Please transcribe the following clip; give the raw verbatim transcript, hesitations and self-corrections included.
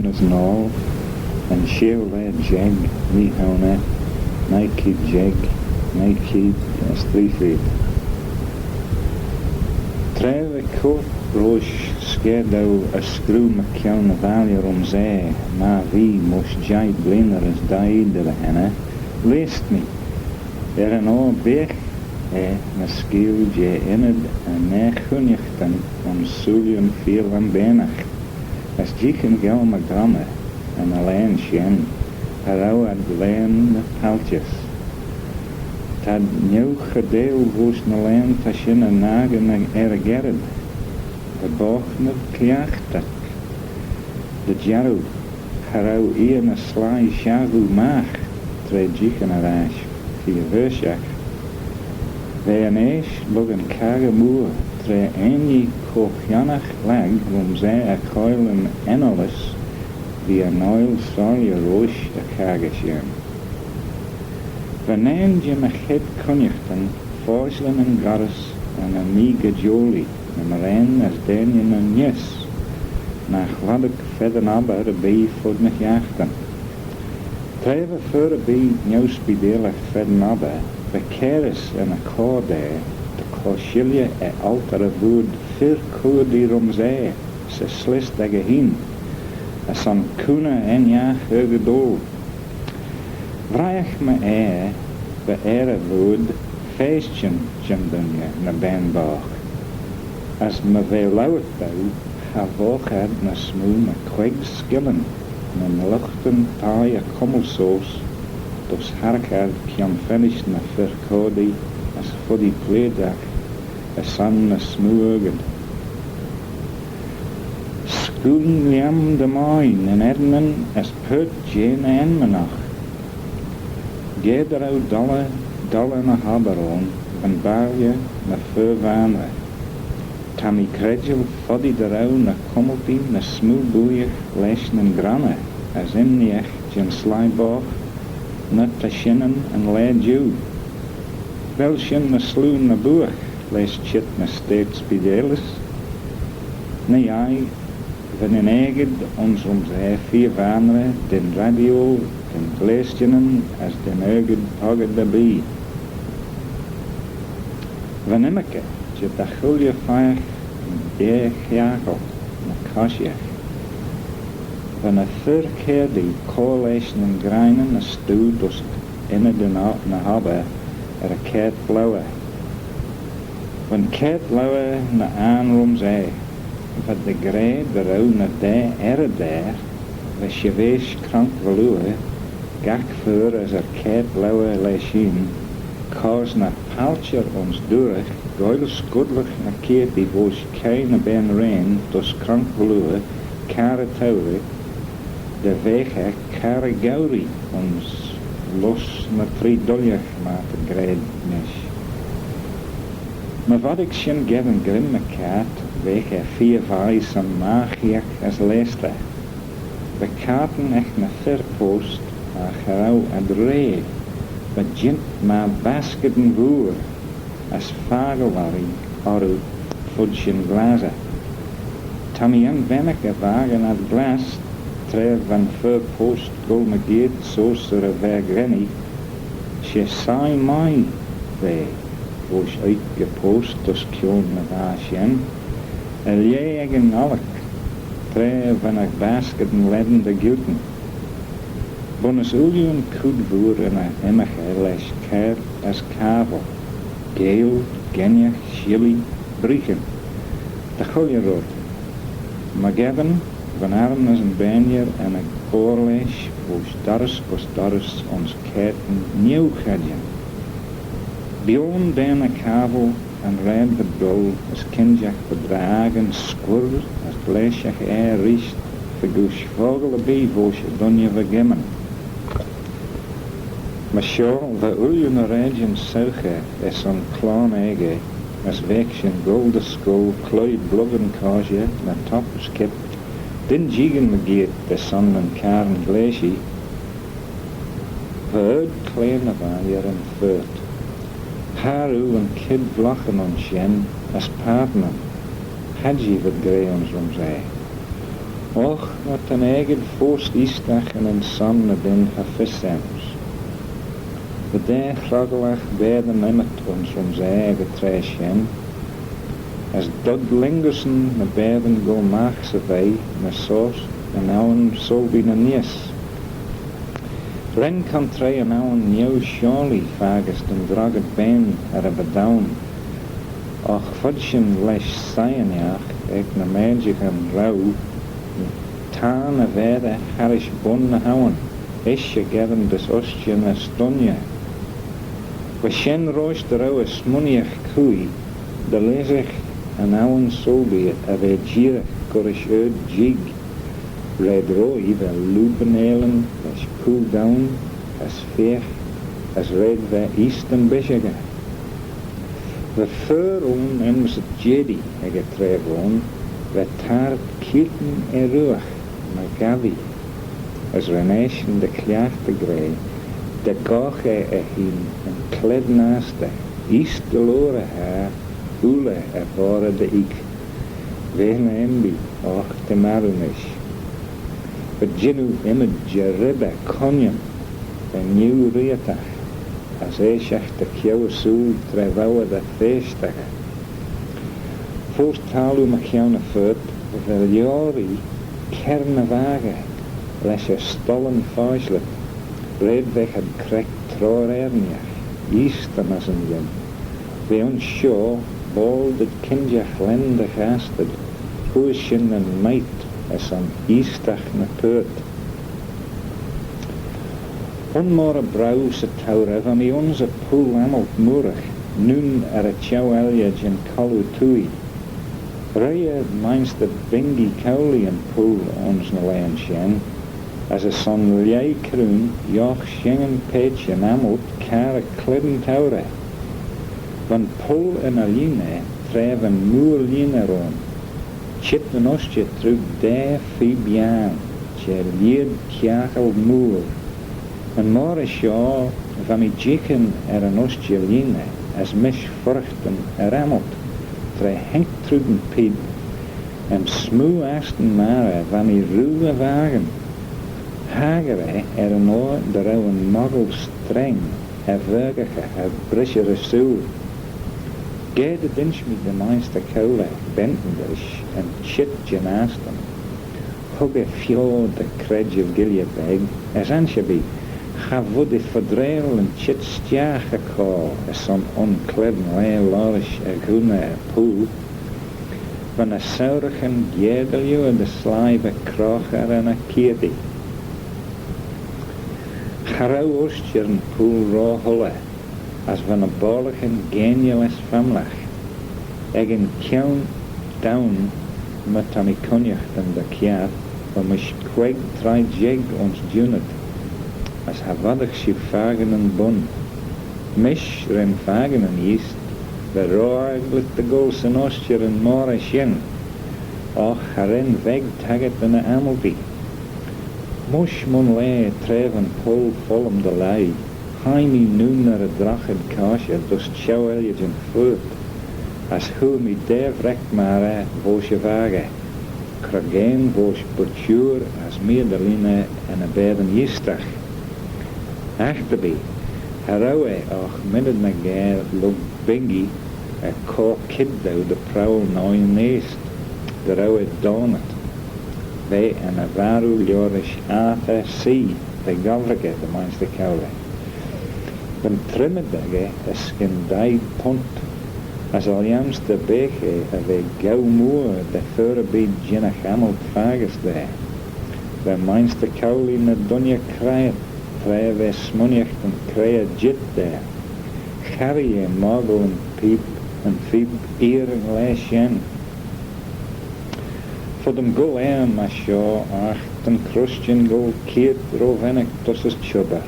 As noal, yn shiau laa jeig, mee Houney, nuy keead jeig, nuy keead as tree feed. Tra va coyrt roish scaadoo y screeu mychione y valley Rhumsaa, myr v'ee mysh jeih bleeaney as daeed er dy henney, lesh mee, er yn oyr beagh, eh, ny skeeal jeh ynnyd y naa chooinaghtyn ayns sooillyn feer Lhumbeanagh. As jeeaghyn goll my ghrammey, yn laghyn shen, cha row ad laghyn ny palçhys. T'ad neu-cheardail voish ny laghyn ta shin er n'akin er y gerrid. Va boght ny cliaghtey dy jarroo, cha row ee ny sleih shaghoo magh tra jeeaghyn er ash, feer vershagh. V'eh yn eash lurg yn caggey mooar tra ennee co-chionnagh lag Rhumsaa er coayl yn enalys v'ee er n'ghoaill soylley roish y caggey shen. Va nane jeh my chied cooinaghtyn foshlit yn goll as yn meegajoullee, ny mraane as deiney nyn neesht, nagh voddick feddyn obbyr erbee fud ny hiaghtin. Tra va fer erbee neu-speeideilagh feddyn obbyr, va carys er ny coardail dy chur shilley er olteyrey voaid fir-choardee Rhumsaa 'sy slysdagh eh hene, as son cooney ennagh argidoil. Vriaght my ayr, va ayrey voaid feyshtyn jeh'n dooinney ny ben boght, as my va lowit daue cha voghe ad ny smoo na queig skillin ny lught-thie er cummal seose, dys harragh ad kione fennish ny fir-choardee as foddee pleadeil er son ny smoo argid. S'cooin lhiam dy mie nyn eddinyn as paart jeh ny enmynagh. Ga dy row dolley, dolley ny h-obbyr ayn, va'n balley ny fer-vaynrey. Ta mee credjal foddee dy row ny cummaltee ny smoo booiagh lesh nyn gronney as imneagh jeh'n sleih boght na ta shinyn yn laa jiu. Vel shin ny sloo na buagh lesh çheet ny state speeideilys? Ny yei, va nyn aegid ayns Rhumsaa feer vaynrey da'n radio, da'n gliashtinyn as da'n argid pockit erbee. Va'n ymmyrkey çheet dy chooilley feiyagh daa chiaghal ny coshiaght. Va ny fir-choardee cur lesh nyn grianyn y stoo dys ynnyd ny h-obbyr er y kiart louyr. Va'n kiart louyr ny Ayrn Rhumsaa. V'ad dy ghra dy row ny daa earrooder, va shirveish cronk velour, gagh fer as er kiart louyr lesh hene, cosney palçhey ayns dooragh goaill scudlagh ny keayrtee voish keim ny ben-rein dys cronk velour, car y tourey, dy veagh eh car y gheuree ayns lus ny tree duillagh myr t'ad gra nish. My voddagh shin geddyn greim y kiart, veagh eh feer vie son markiagh as lhiastey. Va cartyn ec ny fir-post, agh cha row ad rea, va jeant myr baskadyn vooar, as faggl orroo fud shin glassey. Ta mee er n'ghaaney vakin ad glass, tra va'n fir-post goll mygeayrt seose er y vairghenee, she soie mie v'eh, voish oik y post dys kione ny vah shen, er lheh ec yn ollick, tra va ny baskadyn lane dy gheayrtyn. Bunnys ooilley yn chooid vooar yn ymmyrkey lesh kiart as cabbyl, geill, gennagh, shilley, breeaghyn, dy chooilley royd. Myrgeddin, va'n arm as yn bainney er ny goair lesh voish dorrys gys dorrys ayns kiartyn neu-chaarjyn. B'ayn da ny cabbyl yn raad v'ad goll as kinjagh v'ad dy akin scuirr as glaashagh er reesht fegooish fockle erbee voish y dooinney va geamyn. Myr shoh va ooilley ny raaidyn soaghey er son cloan aegey, as veagh shin goll dy scoill cloie bluckan coshiaght ny top as kip, dyn jeeaghyn mygeayrt er son nyn carryn glaashee. Va ard-clane y valley er yn phurt. Harriu yn chied vleeghyn ayns shen as Partenone, chaid-jee v'ad gra ayns Rhumsaa. Agh my ta'n aegid foast eeastagh yn son na ben cha fys aym's. Va daa hroggalagh baatyn ymmyd ayns Rhumsaa ec y traa shen, as dod lhieengysyn ny baatyn goll magh 'sy vea ny seose yn awin Sulby ny neesht. Ren contrai yn awin Neu-Sheonalee faggys da'n droghad bane er y Badaun, agh fud shin lesh scion ec ny maaideeaghyn roue tayrn y vaatey harrish bun y hawin, eisht y gheddyn dys ushtey ny Stoney. Va shen roish dy row eh smooinaght cooie dy lhisagh yn awin Sulby er ve jeeragh gollrish ard jig. Raad roie va lhoobaney aalin lesh poo donn as feagh, as raad va eeast yn bishagey. Va fer ayn enmyssit Jedi ec y traa v'ayn, va tayrrt keayrtyn e ruagh myr ghaddee, as ren eshyn dy cliaghtey gra, dy ghooghe eh hene yn clane astyr, eeast dy liooar e haghyr, ooilley er boirey dy eeck. V'eh ny ymmee, agh t'eh marroo nish. Va jannoo ymmyd jarribey cooinyn, v'eh neu-reayrtagh, as eisht dy ceau ersooyl tra v'ou eh dy feyshtey. Foast taggloo mychione y phurt, va lioarree ker ny vaghey lesh e stollyn foshlit, raad veagh ad creck troaiarniagh, eeast yn assyl lheim. V'eh ayns shoh boayl dhyt kinjagh lane dy ghastad, hooish shin nyn mieht er son eeastagh ny phurt. Un moghrey braew 'sy tourey va mee ayns y pooll ammalt mooaragh, noon er y çheu elley jeh'n colloo twoaie. Roie Mainshtyr Bingee Cowley yn pooll ayns ny laghyn shen, as er son lhaih cruinn yough shenn paitçhyn ammalt car y clane tourey. Va'n pull enmyssit tra va'n mooar-lhieeney ayn, çheet yn ushtey trooid daa pheeab yiarn, cha lheead kiarkyl mooar. Yn moghrey shoh va mee jeeaghyn er yn ushtey-lhieeney as mish fuirraghtyn er ammalt, tra haink trooid yn peeab, em smoo astan marrey va mee rieau y vakin. Haghyr eh er yn oyr dy row yn moggyl streng er vergaghey er brishey ersooyl. Ga dy dinsh mee dy Mainshtyr Cowley bentyn rish yn çheet jeh'n astan, hug eh fioh dy credjal guilley beg, as ansherbee, cha vod eh foddreill yn çheet stiagh y choayl er son un clane laa liorish y ghooney er poo. Va ny souraghyn giare dy liooar dy sleih va croghey er ny keayrtee. Cha row ushtey yn pooll ro hulley, as va ny boallaghyn geinney lesh famlagh. Ec yn kione donn, my ta mee cooinaghtyn dy kiart, va mish queig trie jeig ayns Junnit, as cha voddagh shiu fakin yn bun. Mish ren fakin yn eeast, va ro agglagh dy gholl 'syn ushtey yn moghrey shen, agh cha ren veg taggyrt da ny ammaltee. Mysh munlaa tra va'n pull follym dy leih, hie mee noon er y droghad coshey dys çheu elley jeh'n phurt, as hooar mee daa vreck marrey voish y vaghey, crogane voish booitoor as mee dy lhieeney er ny baatyn eeastagh. Aghterbee, cha row eh agh minnid ny ghaa lurg Bingee er coyr kied daue dy prowal yn oaien eeast, dy row eh doanit. V'eh er ny varroo liorish Arthur C. v'eh gobbraghey dy Mainshtyr Cowley. Va'n trimmid echey erskyn daeed punt, as er lhiam's dy beagh eh er ve gaue mooar da fer erbee jinnagh ammalt faggys da. Va Mainshtyr Cowley ny dooinney craid tra v'eh smooinaght yn craa jeet da. Charree eh moggyl yn pheeab, yn pheeab eer yn laa shen. Foddym goll ayrn myr shoh, agh ta'n crushyn goll keayrt ro-vennick dys as çhubbyr,